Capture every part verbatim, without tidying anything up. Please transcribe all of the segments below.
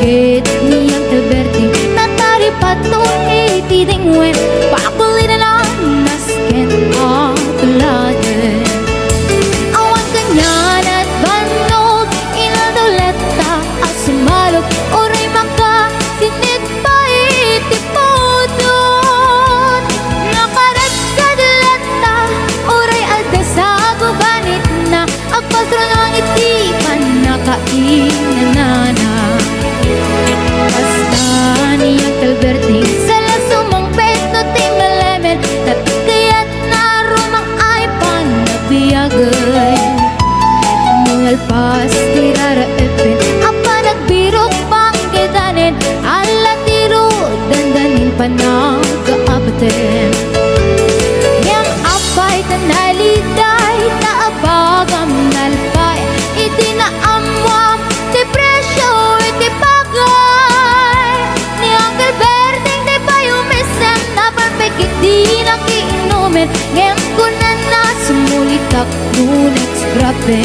Ket ni Uncle Berting, nataripato iti dingwen, pakulinan a nasken a tuladen. Awan kaniana ti bannog, inaduletta a sumalog, uray makasinit pay ti pudot. Nakarekkad latta, uray adda sagubanitna, agpasrunong iti pannakainanana. Kasta ni Uncle Berting, sala sumangpet no ti malemed, ta ti kayatna rumang-ay panabiagen. Nalpas ti raraepen a panagbirok panggedanen, ala ti ru dandanin panagkaabatem. Ngem apay ta naliday ta abagam nalpay iti naammuam ti presio iti pagay. Ni Uncle Berting ti pay umisem, napan pay ket dina kiinumen, ngem kunana, sumulitak no next grabe.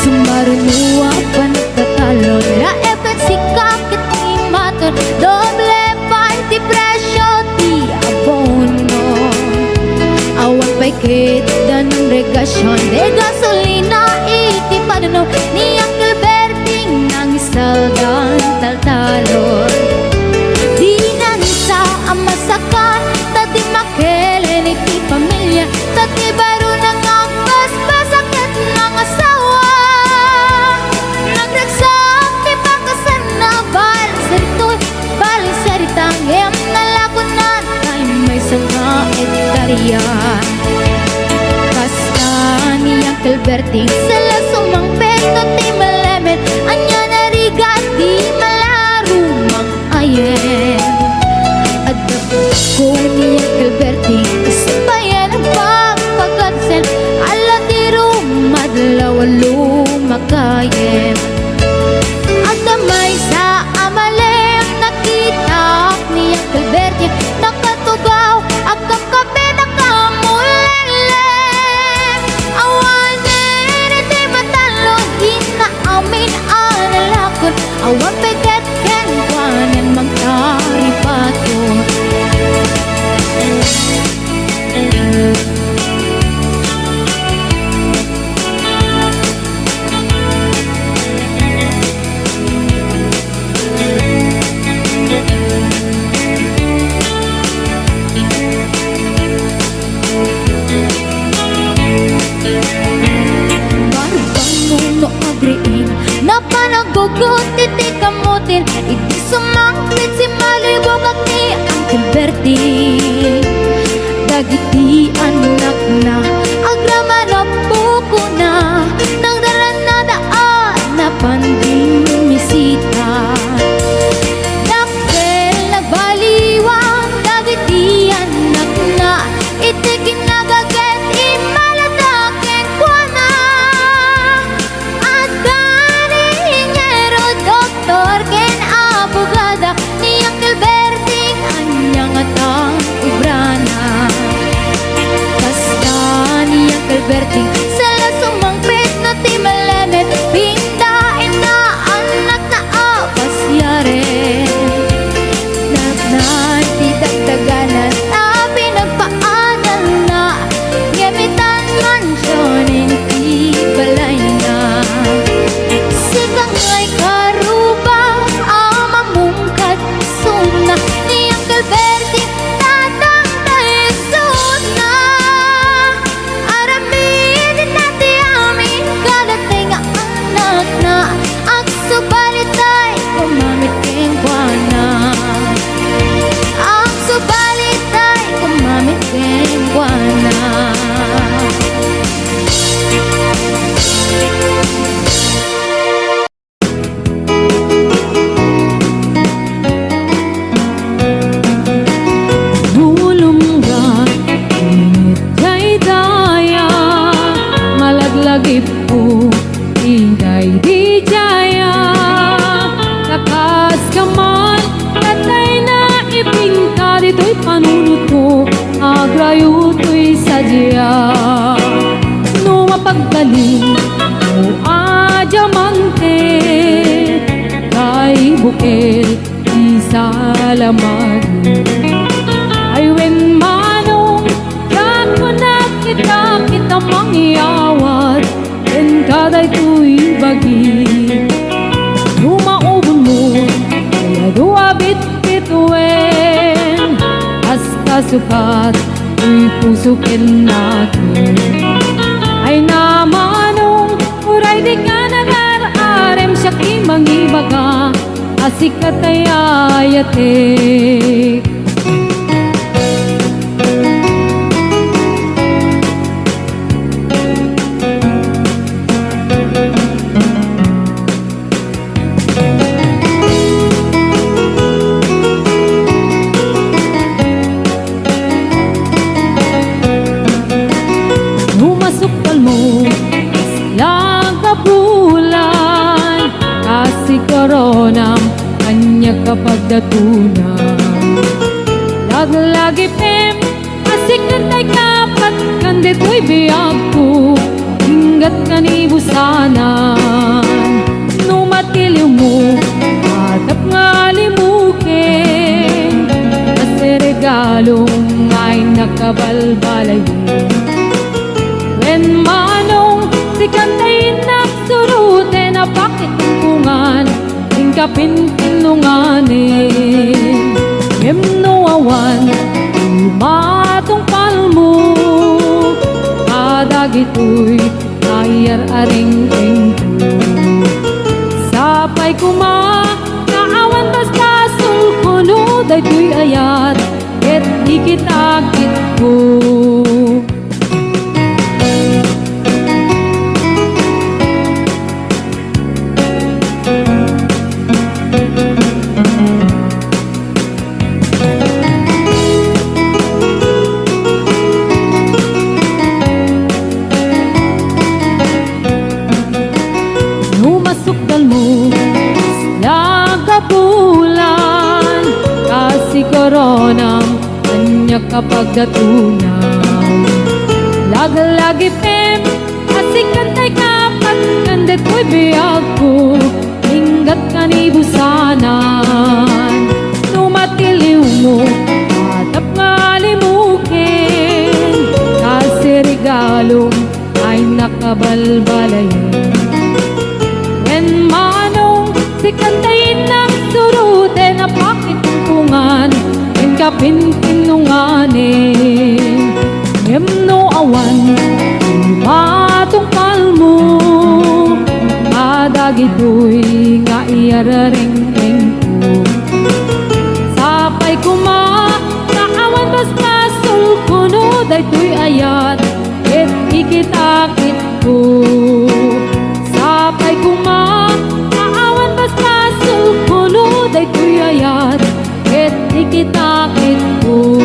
Sumaruno a pantatalon, raep ket sika ket imaton, doble pay ti presio ti abono. Awan pay ket danum regasion, de gasolina iti panunom ni Uncle Berting, nangisaldan taltalon. Dinansa a masakan, ta di makelen iti pamilia, ta ti barona nga agbasbasa ket nangasawa. Nagragsak ti pakasanna, bali saritoy, bali sarita, ngem nalakonna tay maysa nga ektaria. Kasta ni Uncle Berting, sala sumangpet no ti malemed, ania narigat ti malarumang ayen. Adda ko ni Uncle Berting, isu pay a nagpagpagarsen, ala ti rumadlaw a lumakayen. Adda maysa a malem, nakitak ni Uncle Berting, nakatugaw, agkapkape, nakamulellem. Awanen iti matalon, inna amin a nalakon, awan pay ket kenkuanan mangtaripato. Barbano no agriing, napan aggugut iti kamutin, idi sumangpet, simmalibukak ni Uncle Berting. Dagiti annakna, agraman a pukona, nagdarannada a napan dimmisita. Dakkel, nagbaliwan dagiti annakna, iti kinagaget, immalatak kenkuana. Adda ni innyero, doktor, ken abogada, ni Uncle Berting, ania ngata ti obrana? Kasta ni Uncle Berting, sala sumangpet no ti malemed, pindaenna annakna a pasiaren. Napnan ti dagdaganan a pinagpaadalna, ngem itan mansion iti balayna. Sika ngay karuba a mamungkad isuna, ni Uncle Berting tatang ta isuna. Aramidna ti amin kadatayo nga annakna, agsubalitay kumamit kenkuana. Agsubalitay kumamit kenkuana. Dulumga, init daydayaw, malaglagipko, inday di daydayaw. Kakas ka man, katayna, ipinta ditoy panunotko, agrayo toy sadiak. No mapagbalin, no a diamante, kay Ket isalamagi. Ay wen, Manong, diak kunak ita, ita mangyawat kenka daytoy bagi. No maubonmo, ay adu a bitbituen, kas kasukat, toy puso ken nakem. Ay na, Manong, uray dika nagar-arem, siak ti mangibaga a sika ti ayatek. No masukbalmo, kasla a bulan, kasikoronam, ania ka pagdatonam. Laglagipem, a sika ti kapat ken ditoy biagko, inggat kanibusanan. No matiliwmo, atap nga alimuken, kas regalom nga innak a balbalayen. Wen, Manong, sika ti innak suroten a pakitungpungan, inka pinpinunganen. Ngem no awan ti matungpalmo kadagitoy nga iyar-areng-engko, sapay koma nga awan basbasolko no daytoy ayat ket ikitakitko. No masukbalmo, kasla a bulan, kasikoronam, ania ka pagdatonam. Laglagipem, a sika ti kapat ken ditoy biagko, inggat kanibusanan. No matiliwmo, atap nga alimuken, kas regalom nga innak a balbalayen. Wen, Manong, sika ti innak suroten a pakitungpungan, inka pinpinunganen. Ngem no awan ti matungpalmo kadagitoy nga iyarareng-engko, sapay koma nga awan basbasolko no daytoy ayat ket ikitakitko. Sapay koma nga awan basbasolko no daytoy ayat ket ikitakitko.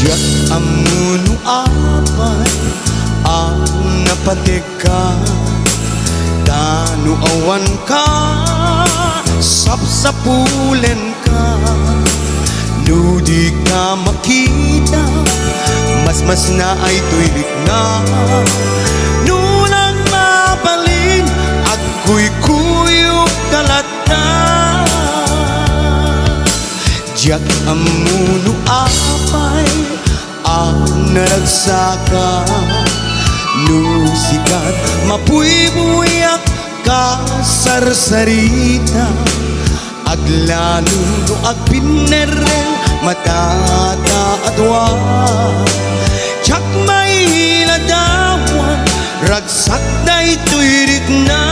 Diak ammo no apay a napategka, ta no awanka, sapsapulenka. No dika makita, masmasnaay toy rikna. No nagmabalin, agkuykuyokka latta. Diak ammo no apay a naragsaka, no sikat mabuybuyak ka sarsarita, aglalom no agbinnerreng matata a dua. Diak mailadawan, ragsak daytoy rikna.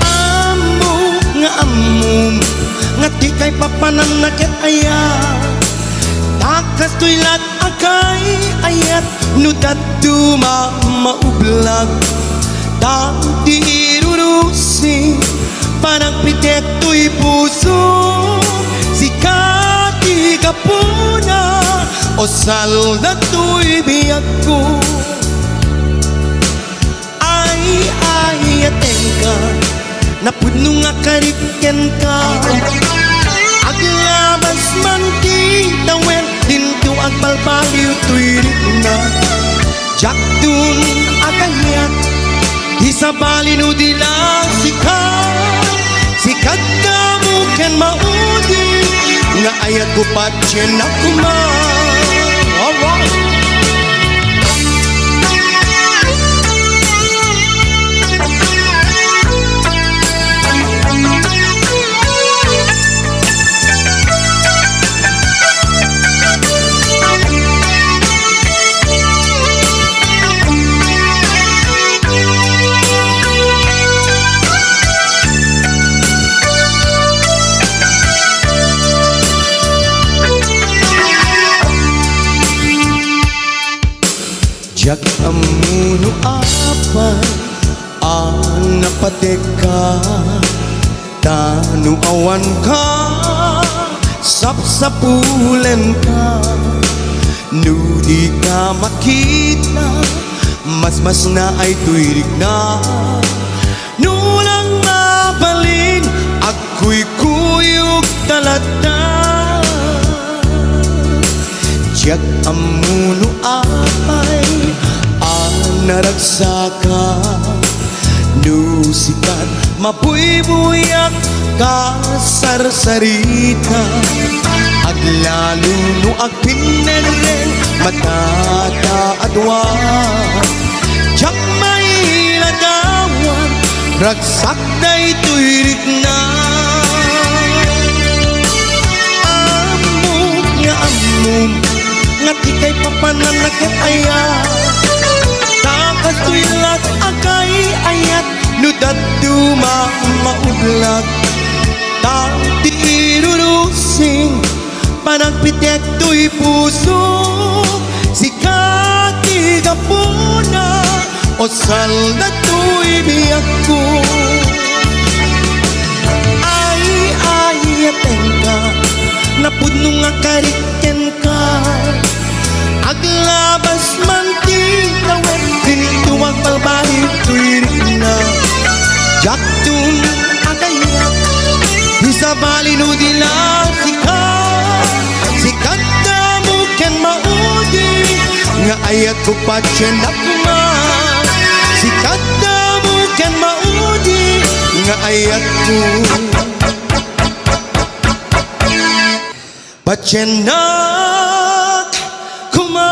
Ammok nga ammom nga dika ipapananna ket aya. Ta Kastoy latta a kay-ayat no dadduma maublag. Ta ti irurusing panagpitek toy puso, sika ti gapuna, o salda toy biagko. Ay, ay, atenka, napudno nga karib kenka. Aglabas man ti tawen, dinto agbalbaliw toy rikna. Diakdon a kayat, di sabali no di la sika. Sika ti amo ken maudi nga ayatko patien a koma. Alright. Diak ammo no apay a napatekka, ta no awanka, sapsapulenka. No dika makita, masmasnaay toy rikna. No lang mabalin, agkuykuyogta latta. Diak ammo no apay a naragsaka, no sikat mabuybuyak ka sarsarita. Aglalo no agpinnerreng matata a dua. Diak mailadawan, ragsak daytoy rikna. Ammok nga ammom nga ti kaipapananna ket aya. Ta kastoy latta a kay-ayat no dadduma maublag. Ta ti irurusing panagpitek toy puso, sika ti gapuna, o salda toy biagko. Ay, ay, atenka, napudno nga karib kenka. Aglabas man ti tawen, dinto agbalbaliw toy rikna. Diakdon a kayat, di sabali no di la sika. Sika ti amo ken maudi nga ayatko patien a koma. Sika ti amo ken maudi nga ayatko patien a koma.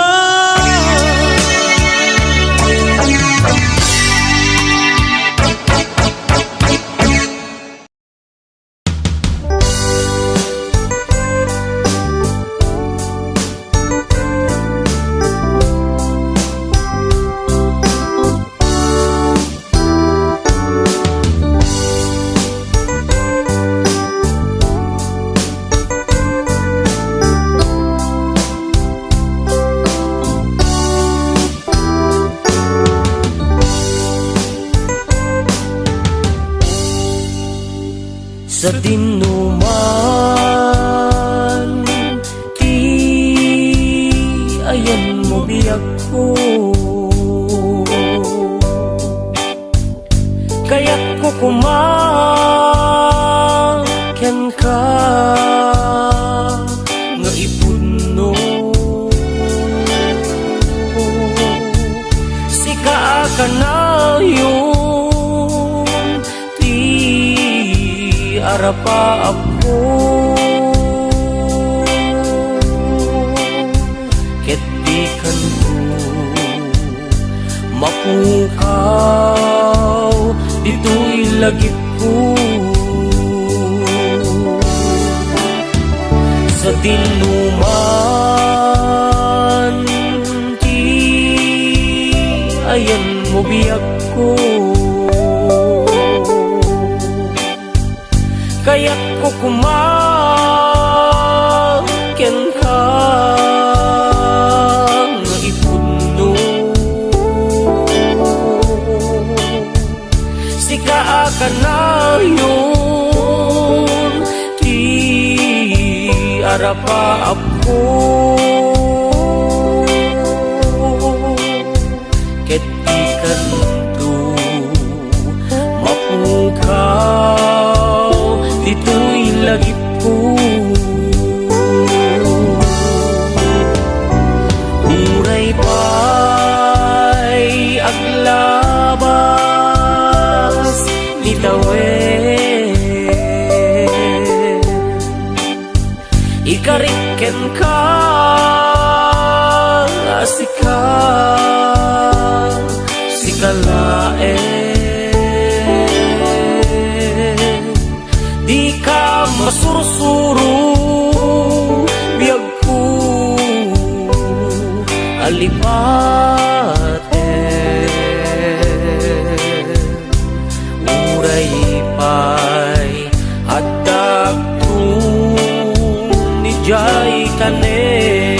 Sadino man ti ayanmo biagko. Kayatko koma kenka nga ipudno. Sika a kanayon ti arapaapko. Ket dikanto mapukaw ditoy lagipko. Sadino man ti ayanmo biagko. Kayatko koma kenka. Apo, ket dikanto mapukaw ditoy lagipko. Uray pay aglabas ni tawen, ikarik kenka a sika, sika laeng. Dika masursuro, biagko a lipaten. Uray pay addak idiay tanem.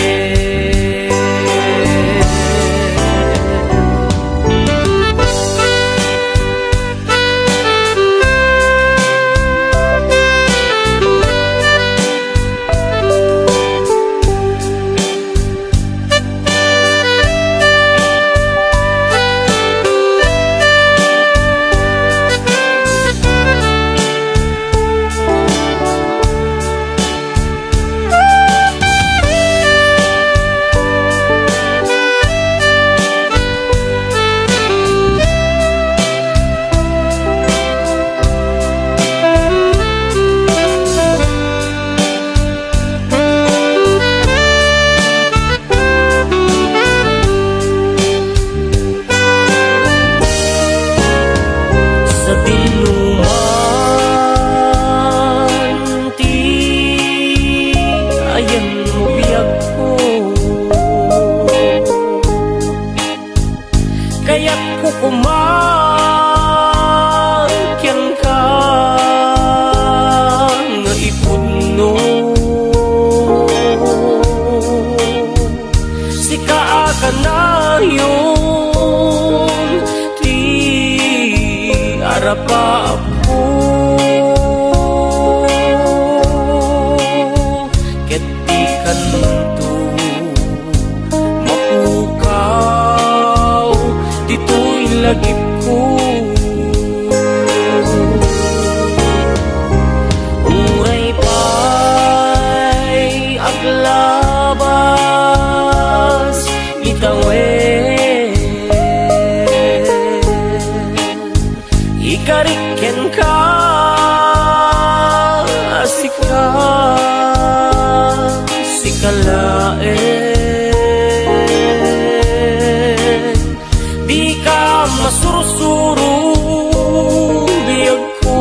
Sadinoman ti ayanmo, biagko, kayatko koma kenka nga ipudno. Sika a kanayon ti arap-apko, ket dikanto mapukaw ditoy lagipko. Uray pay aglabas ni tawen, ikarik kenka a sika, sika laeng. Dika masursuro, biagko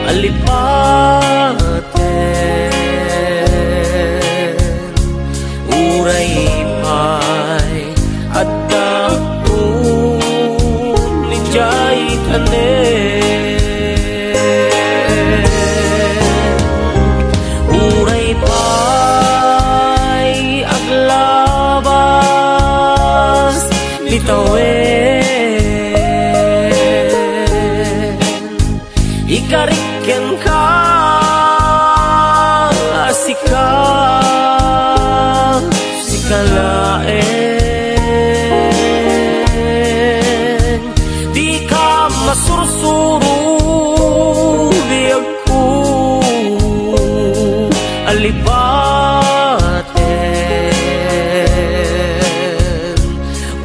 a lipaten. Uray pay addak idiay tanem. Uray pay aglabas ni tawen, ikarik kenka a sika, sika laeng. Dika masursuro, biagko a lipaten.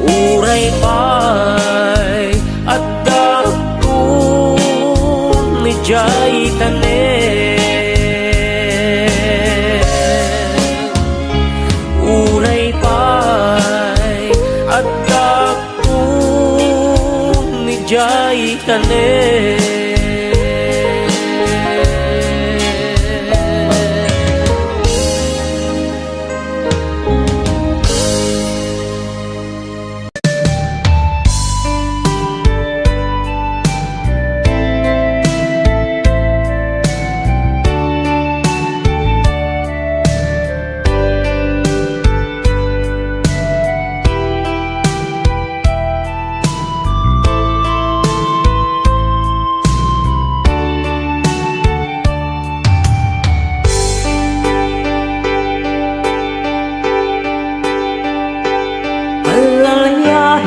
Uray pay addak idiay tanem. Uray pay addak idiay tanem.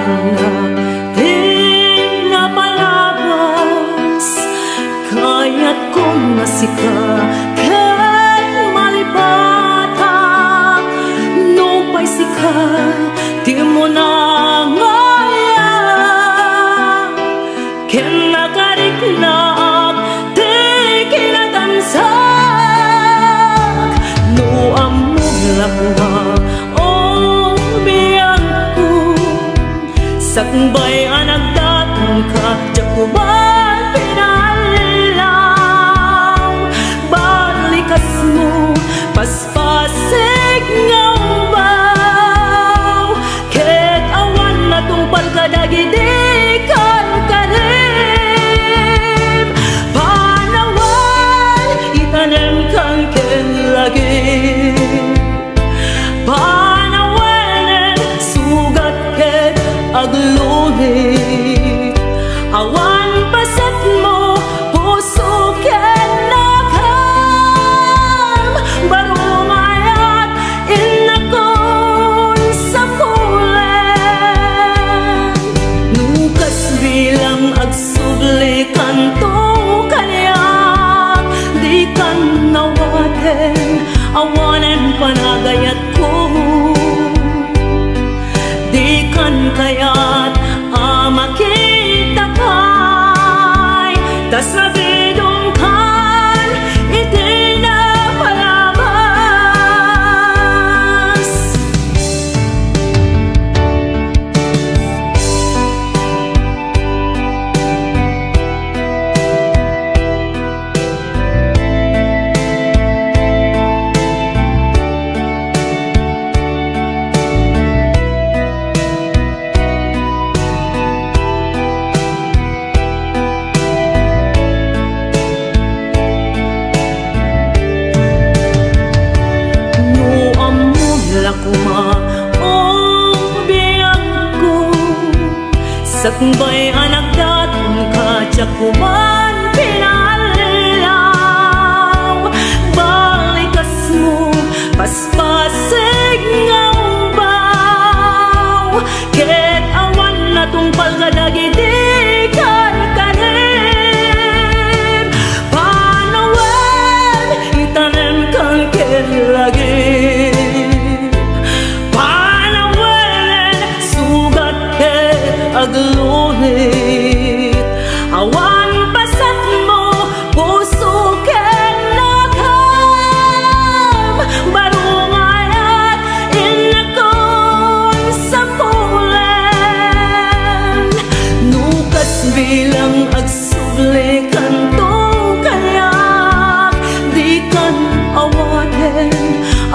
Ti napalabas, kayatko nga sika ket malipatak. Nupay sika ti umuna nga ayan, ken nakariknaak ti kinatansak. No ammom la koma, o biangko, sakbay a nagdatonka, diak koma pinallilaw. Balikasmo, paspasig nga umbaw, ket awan natungpal kadagidi kankarim. Panawen, itanemkan ken lagip. Panawen, sugat ket aglunit. Awan pasetmo, puso ken nakam. Baro nga ayat, innakon sapulen. No kas bilang agsubli kanto kaniak, dikan awaten, awanen panagayatko. Dikan kayat a makita pay, ta sabidongkan iti napalabas. No ammom la koma, o biangko, sakbay a nagdatonka, diak koma pinallilaw. Balikasmo, paspasig nga umbaw, ket awan natungpal kadagidi karkarem. Panawen, itanemkan ken lagip. Panawen, sugat ket aglunit. Awan pasetmo, puso ken nakam. Baro nga ayat, innakon sapulen. No kas bilang agsubli kanto kaniak, dikan awaten,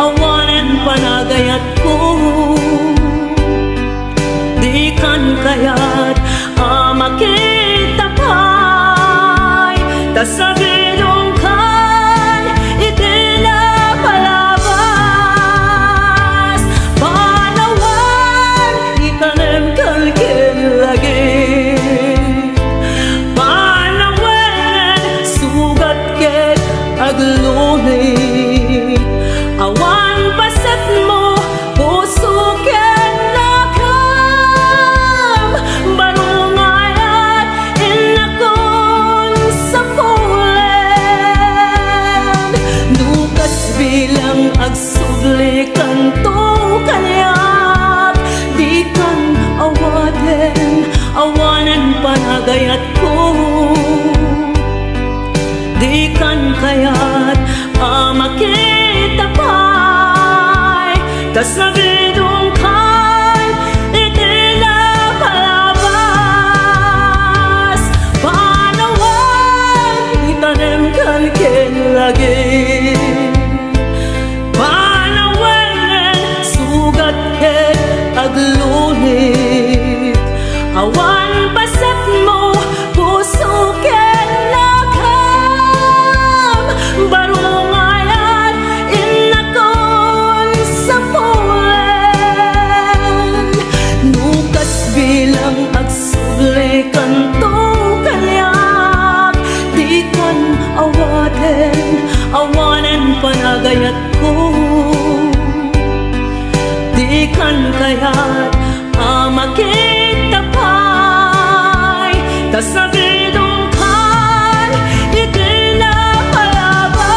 awanen panagayatko. Dikan kayat a makita pay, ta sabidongkan iti napalabas. Panawen, itanemkan ken lagip. Panawen, sugat ket aglunit. Awan pasetmo, puso ken nakam. Baro nga ayat, innakon sapulen. No kas bilang agsubli kanto kaniak, dikan awaten, awanen panagayatko. Dikan kayat a makita pay, ta sabidongkan iti napalabas. Panawen, itanemkan ken lagip. Panawen, sugat ket aglunit. Awan pasetmo, puso ken nakam. Baro nga ayat, innakon sapulen. No kas bilang agsubli kanto kaniak, dikan awaten, awanen panagayatko. Dikan kayat a makita Sa tinungpal iti napalabas.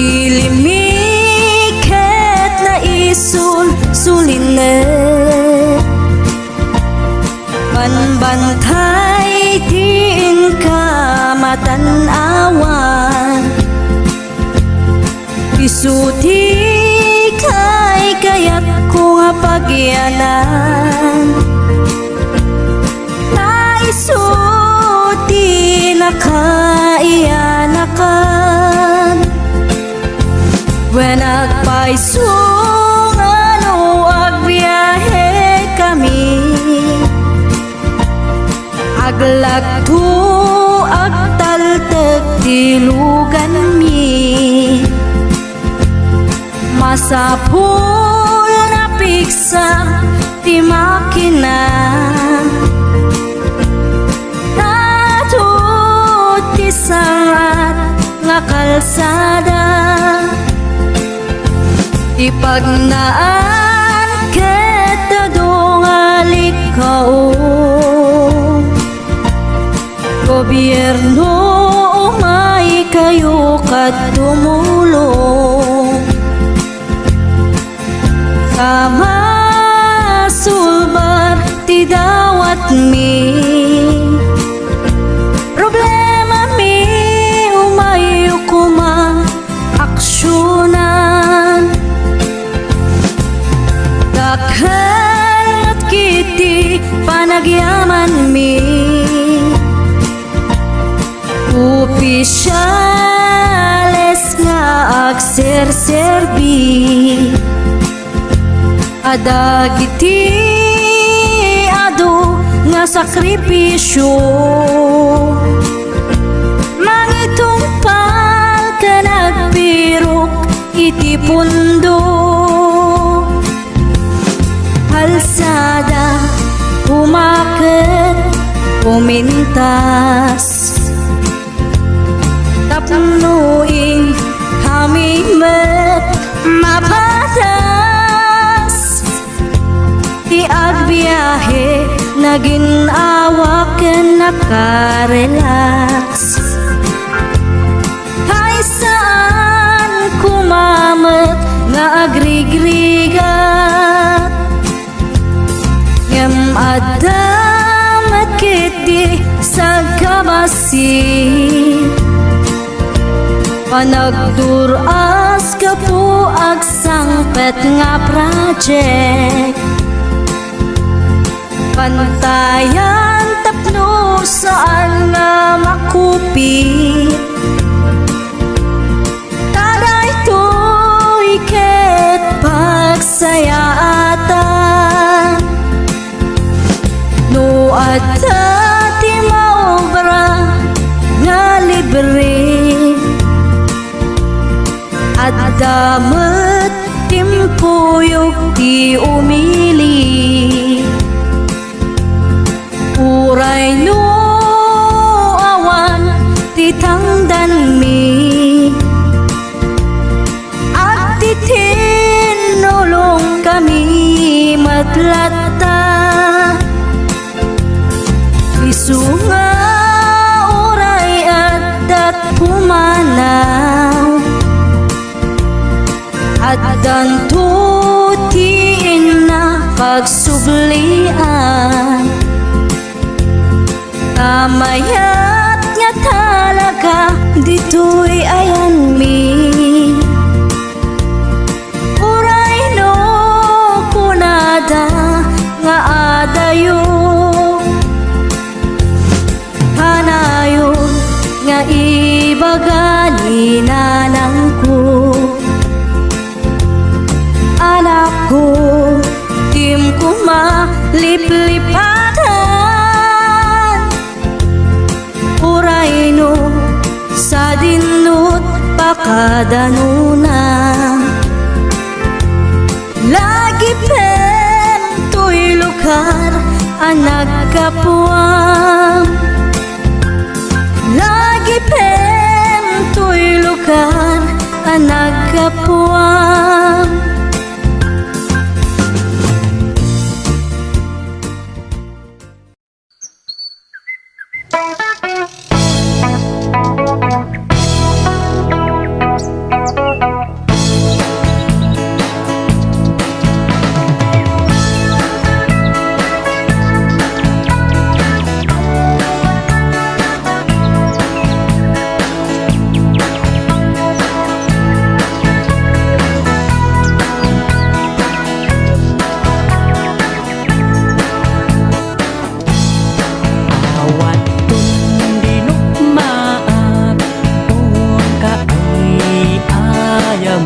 Ilimmi ket naisul-sulinnek. Banbantay ti inka matan-awan. Isu ti kaykayatko nga pagyanan. Ta isu ti nakaiyanakan. Wen agpayso nga no agbiahekami, aglagto, agtaltek ti luganmi. Masapul nga pigsa ti makina. Adu ti sangat nga kalsada. Ti pagnaan ket adu nga likkao. Gobierno, umaykayo ket tumulong. Ta masulbar ti dawatmi. Problemami, umayyo koma aksionan. Dakkel met ketdi panagyamanmi. Opisiales nga agserserbi a dagiti adu nga sakripisio, mangitungpal ken agpirok iti pundo. Kalsada, umaket, umintas. Tapno inkami met mapadas ti agbiahe, naginnawa ken nakarelax. Hay saan koma met nga agrigrigat. Ngem adda met ketdi sagkabasi. Panagdur-as gapu agsangpet nga project. Pantayan tapno saan nga makupit. Ta daytoy ket pagsayaatan. No adda ti maobra nga libre, adda met timpuyog ti umili. Uray no awan ti tangdanmi, agtitinnulongkami met latta. Isu nga uray addat pumanaw, addanto ti inna pagsublian. Ta mayat nga talaga ditoy ayanmi. Uray no kunada nga adayo, kanayon nga ibaga ni nanangko. Anakko, diim koma Adanona, lagipen toy lugar a naggapuam. Lagipen toy lugar a naggapuam. Awan tun dinukmaak, unka ay ayam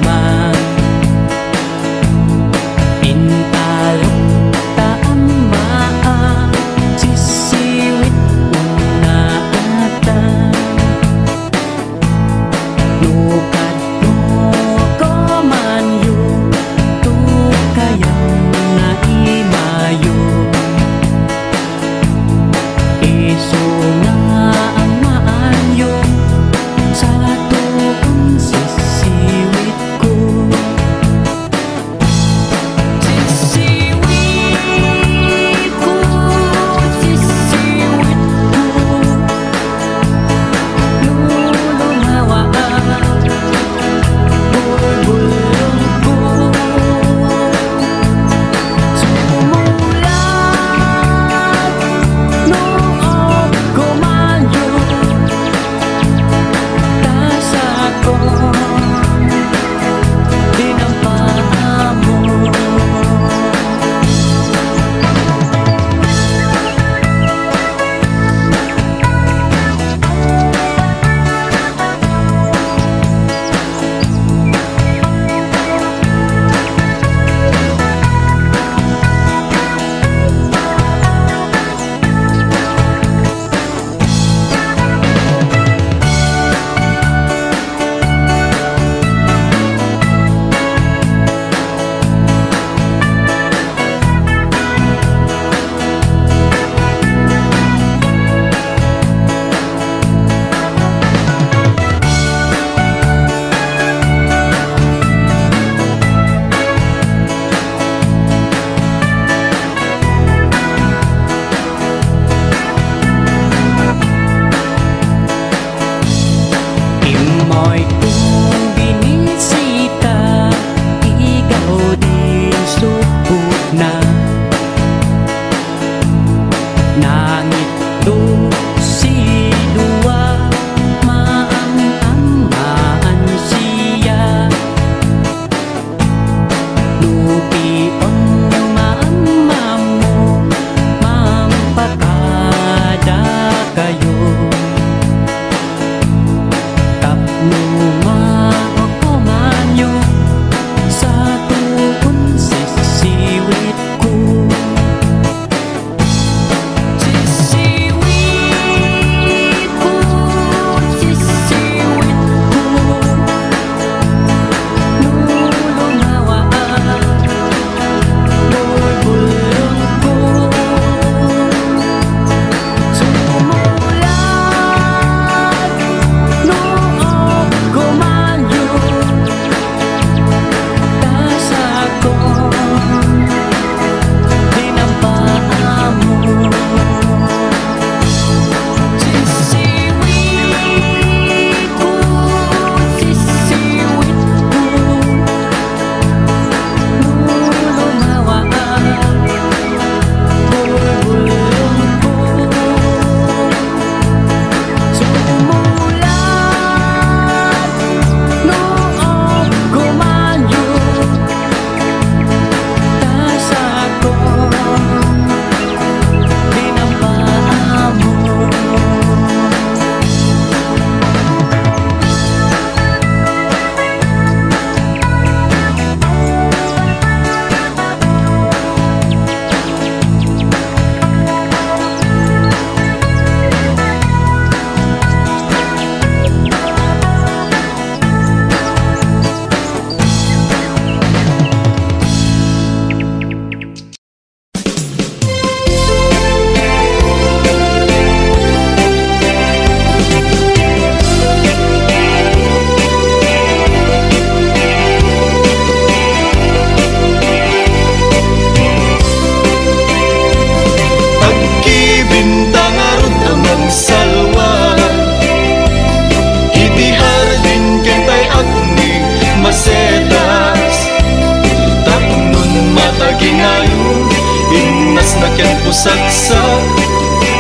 Naken pusaksak,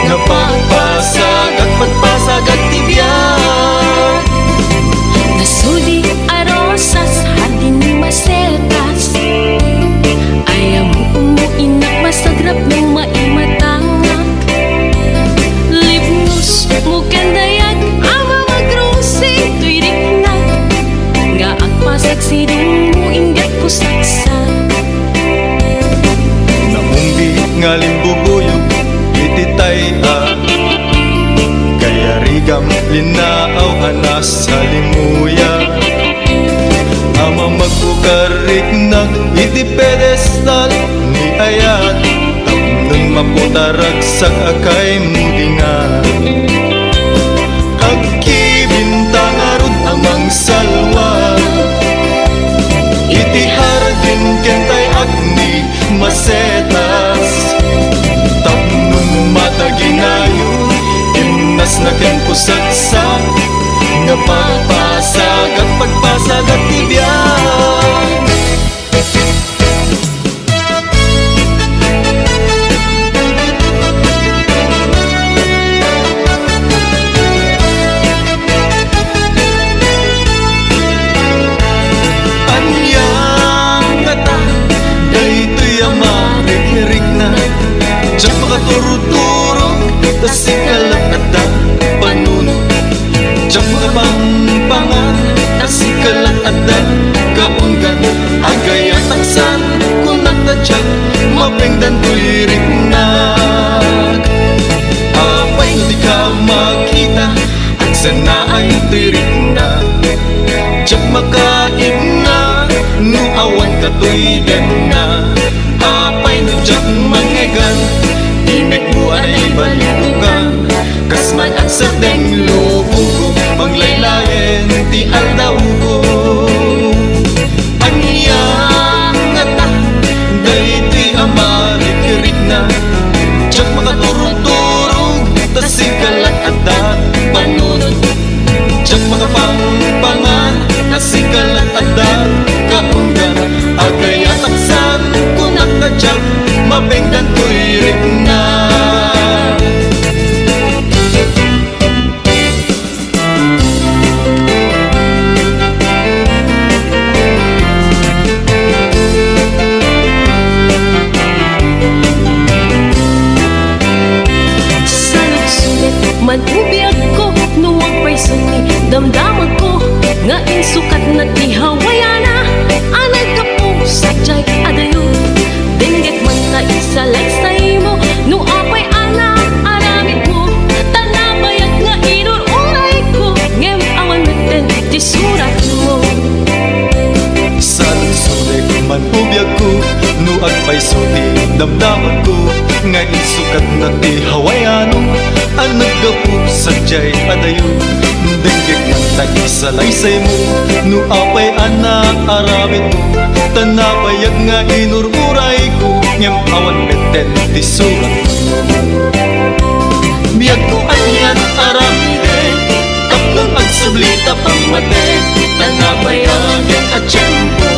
napagpasagak, pagpasagak ti biag. Nasudi a rosas, hardin ni masetas. Ay, ammo, ammo, innak, masagrap no maimatangak. Libnos mo ken dayag, a mamagrusing toy riknak. Nga agpasag sidongmo, inggad pusaksak. Naumbi nga limbubuyog iti tay-a, kayarigam linnaaw a nasalimuya. Ama, magbukariknak iti pedestal ni ayat, tapnon maputaragsak a kaymudingan. Agkibinta ngarud a mangsalwa iti hardin ken tay-ak ni masetas. Tapnon mataginayo, imnas naken pusaksak, nga pagpasagak, pagpasagak ti biag. Ania ngata daytoy a marikriknak? Diak makaturturog, ta sika la adda panunot. Diak makapangpangan, ta sika la adda kaunggan. Agayatak san, kunak ta diak mapengdan toy riknak. Apay no dika makita, agsanaay toy riknak. Diak makaibna no awan katoy denna. Apay no diak mangngegan, imekmo a naibalidokan. Kas man agsardeng lubongko, manglaylayen ti aldawko. Ania ngata daytoy a marikriknak? Diak makaturturog, ta sika la adda panunot. Diak makapangpangan, ta sika la adda kaunggan. Agayatak san, kunak ta diak mapengdan toy riknak. Saluksolek man o biagko, no agpayso ti damdamagko, nga insukatna ti hawayanna a naggapu sadiay a dayo. Denggek man ta isalaysaymo, no apay a naaramidmo, ta nabayag nga inur-urayko, ngem awan metten ti suratmo. Saluksolek man o biagko, no agpayso ti damdamagko, nga insukatna ti hawayanna a naggapu sadiay a dayo. Denggek man ta isalaysaymo, no apay a naaramidmo, ta nabayag nga inur-urayko, ngem awan metten ti suratmo. Biagko anian aramidek, tapno agsubli ta pammatek, ta nabayagen a tiempo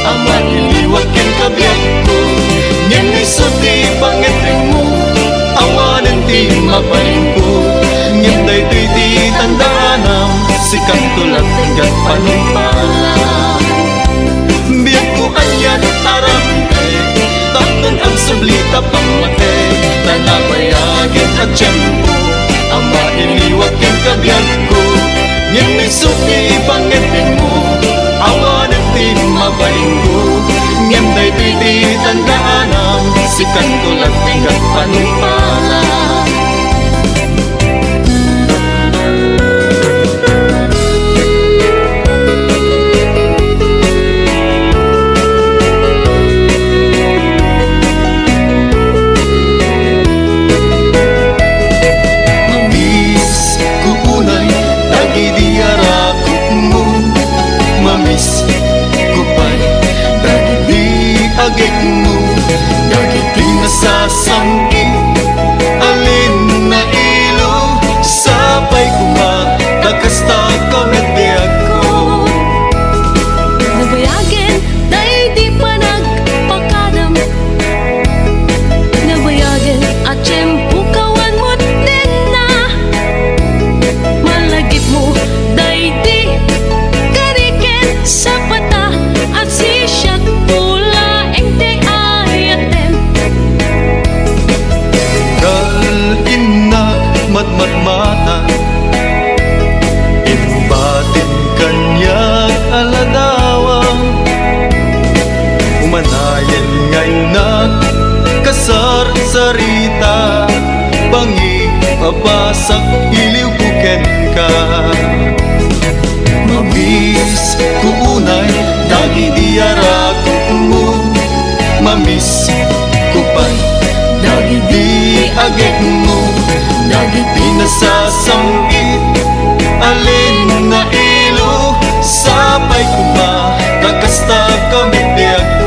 a mailiwag ken kabiagko. Ngem isu ti pangngepenmo, awanen ti mabalinko. Ngem daytoy ti tandaanam, sikanto laeng ti panungpalam. Biagko anian aramidek, tapno agsubli ta pammatek, ta nabayagen a tiempo a mailiwag ken kabiagko. Ngem isu ti pangngepenmo, awanen ti mabalinko. Ngem daytoy ti tandaanam, sikanto laeng ti panungpalam. Mamiss ko unay dagidi arakupmo, mamiss ko pay dagidi agekmo, dagiti nasasangkit a linnailo, sapay koma ta kasta ka met ti agko. Nabayagen daydi panagpakadam, nabaya Panayen nga innak, kasarsarita, pangipabasak, iliwko kenka. Mamiss ko unay dagidi arakutmo, mamiss ko pay dagidi agekmo, dagiti nasasam-it a linnailo, sapay koma ta kasta kami ti agko.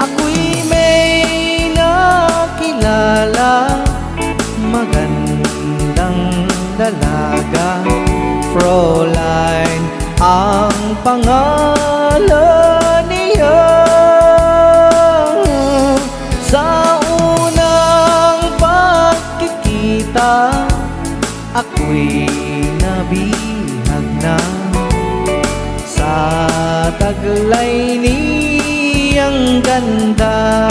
Ako'y may nakilala, magandang dalaga, Fräulein ang pangalan niya. Sa unang pagkikita, ako'y nabihag na sa taglay niyang ganda.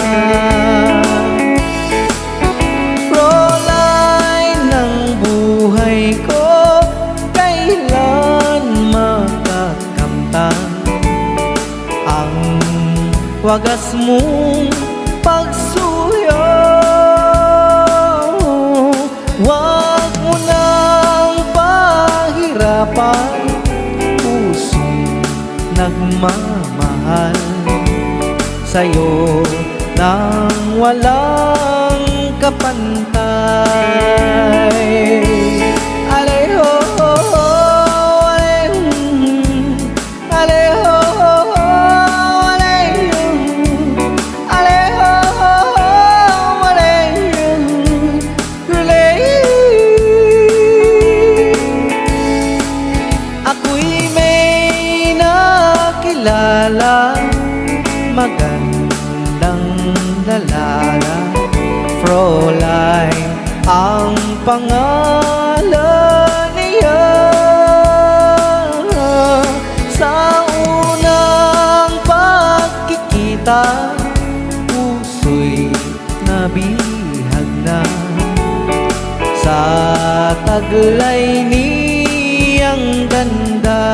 Fräulein ng buhay ko, kailan makakamtan ang wagas mong pagsuyo? Huwag mo nang pahirapan pusong nagmamahal sa'yo nang walang kapantay. Aleho, aleho, aleho, aleho, aleho, aleho. Ako'y may nakilala, magandang dalaga, Fräulein ang pangalan niya. Sa unang pagkikita, puso'y nabihag na sa taglay niyang ganda.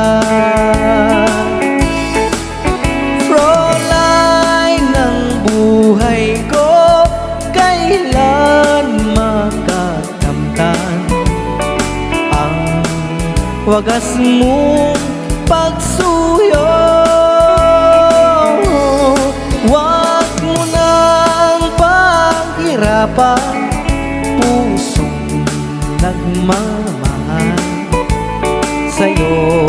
Fräulein ng buhay ko, kailan makakamtan ang wagas mong pagsuyo? Huwag mo nang paghirapan pusong nagmamahal sa'yo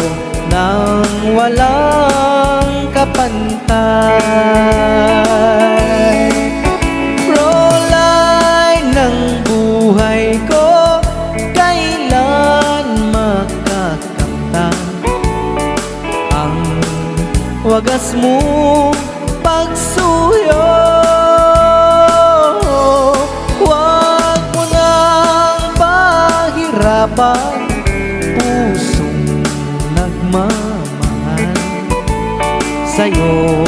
nang walang kapantay. Fräulein ng buhay ko, kailan makakamtan ang wagas mong pagsuyo? Huwag mo nang pahirapan pusong nagmamahal sa'yo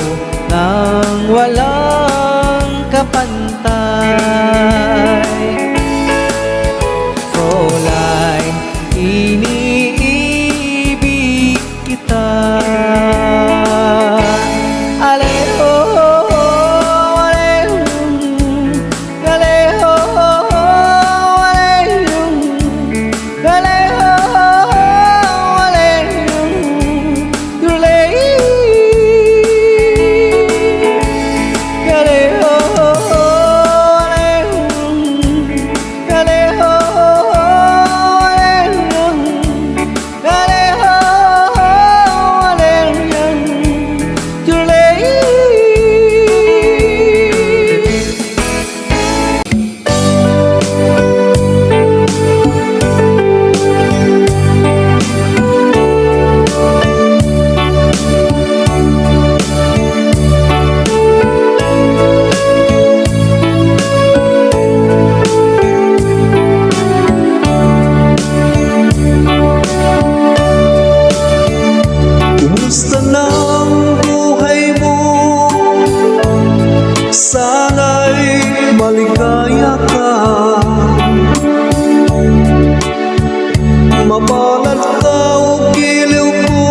nang walang kapantay. Fräulein, iniibig kita. Aleho, aleho, aleho, aleho, aleho, aleho, aleho, aleho. Palad ka, o giliw ko,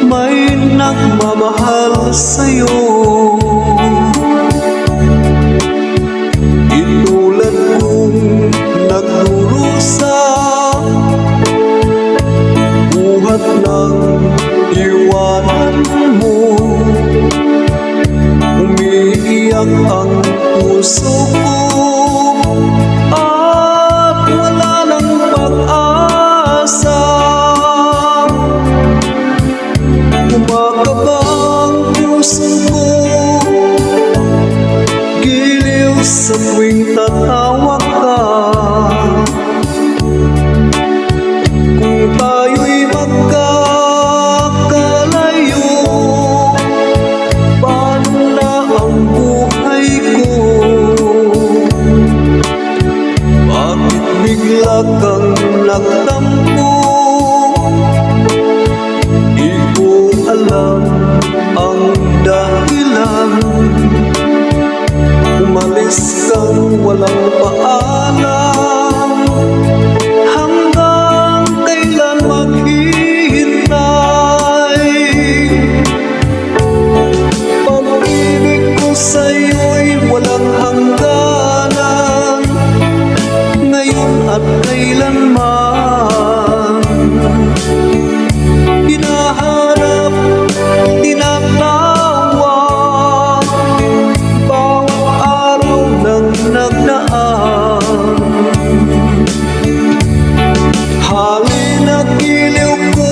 may nagmamahal sa'yo. Itulad kong nagdurusa, buhat ng iwanan mo. Umiiyak ang puso ko at wala nang pag-asa. Kumakaba ang puso ko, giliw sa tuwing tatawag ka. Kung tayo'y magkakalayo, paano na ang buhay ko? Bakit bigla kang nagtampo? Di ko alam ang dahilan. Umalis kang walang paalam. Hanggang kailan maghihintay? Pag-ibig ko sa'yo'y walang hangganan, ngayon at kailanman. Hinahanap, tinatawag, bawat araw nang nagdaan. Halina, giliw ko,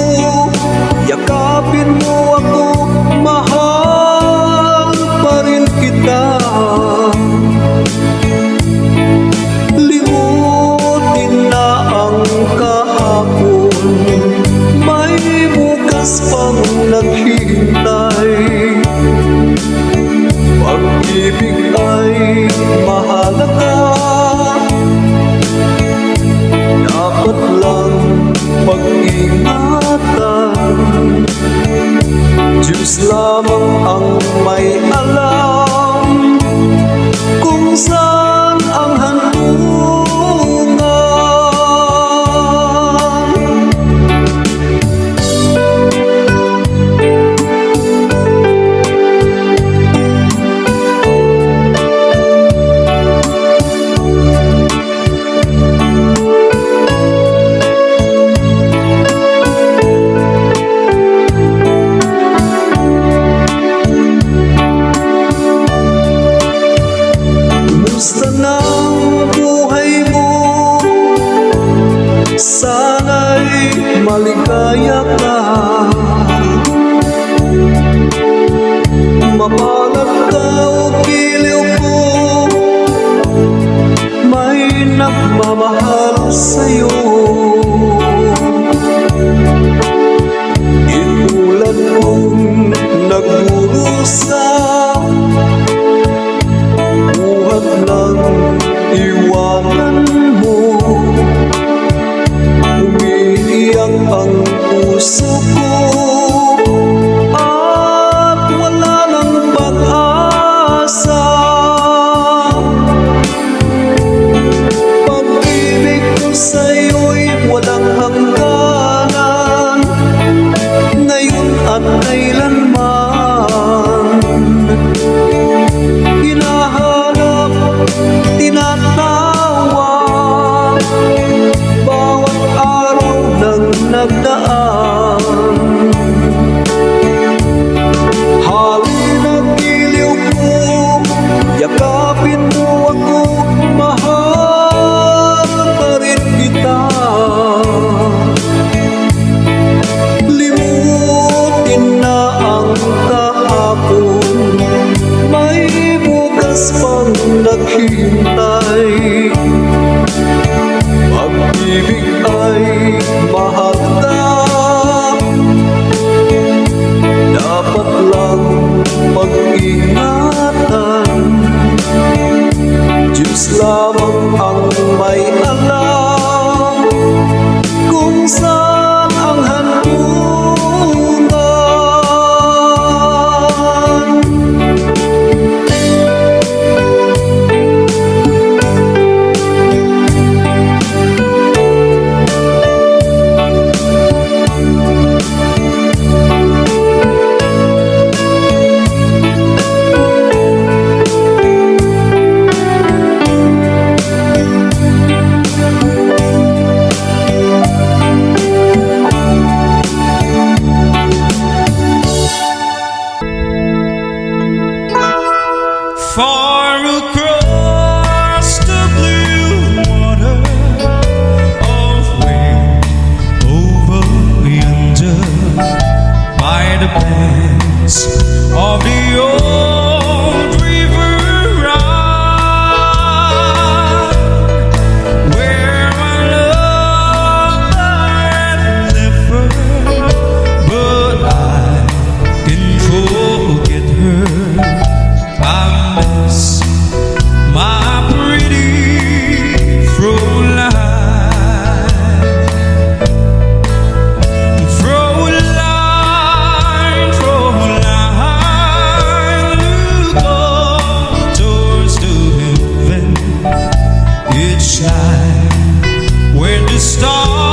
yakapin mo ako, mahal pa rin kita. Limutin na ang kahapon, may bukas pang naghihintay. Pag-ibig ay mahalaga, dapat lang pag-ingatan. Diyos lamang ang may alam kung saan ang hantungan. Kumusta na ang buhay mo? Sana'y maligaya ka. Mapalad ka, o giliw ko, may nagmamahal sa'yo. Itulad kong nagdurusa, buhat ng iwanan mo. Umiiyak ang puso ko at wala nang pag-asa. Pag-ibig ko sa'yo'y Star.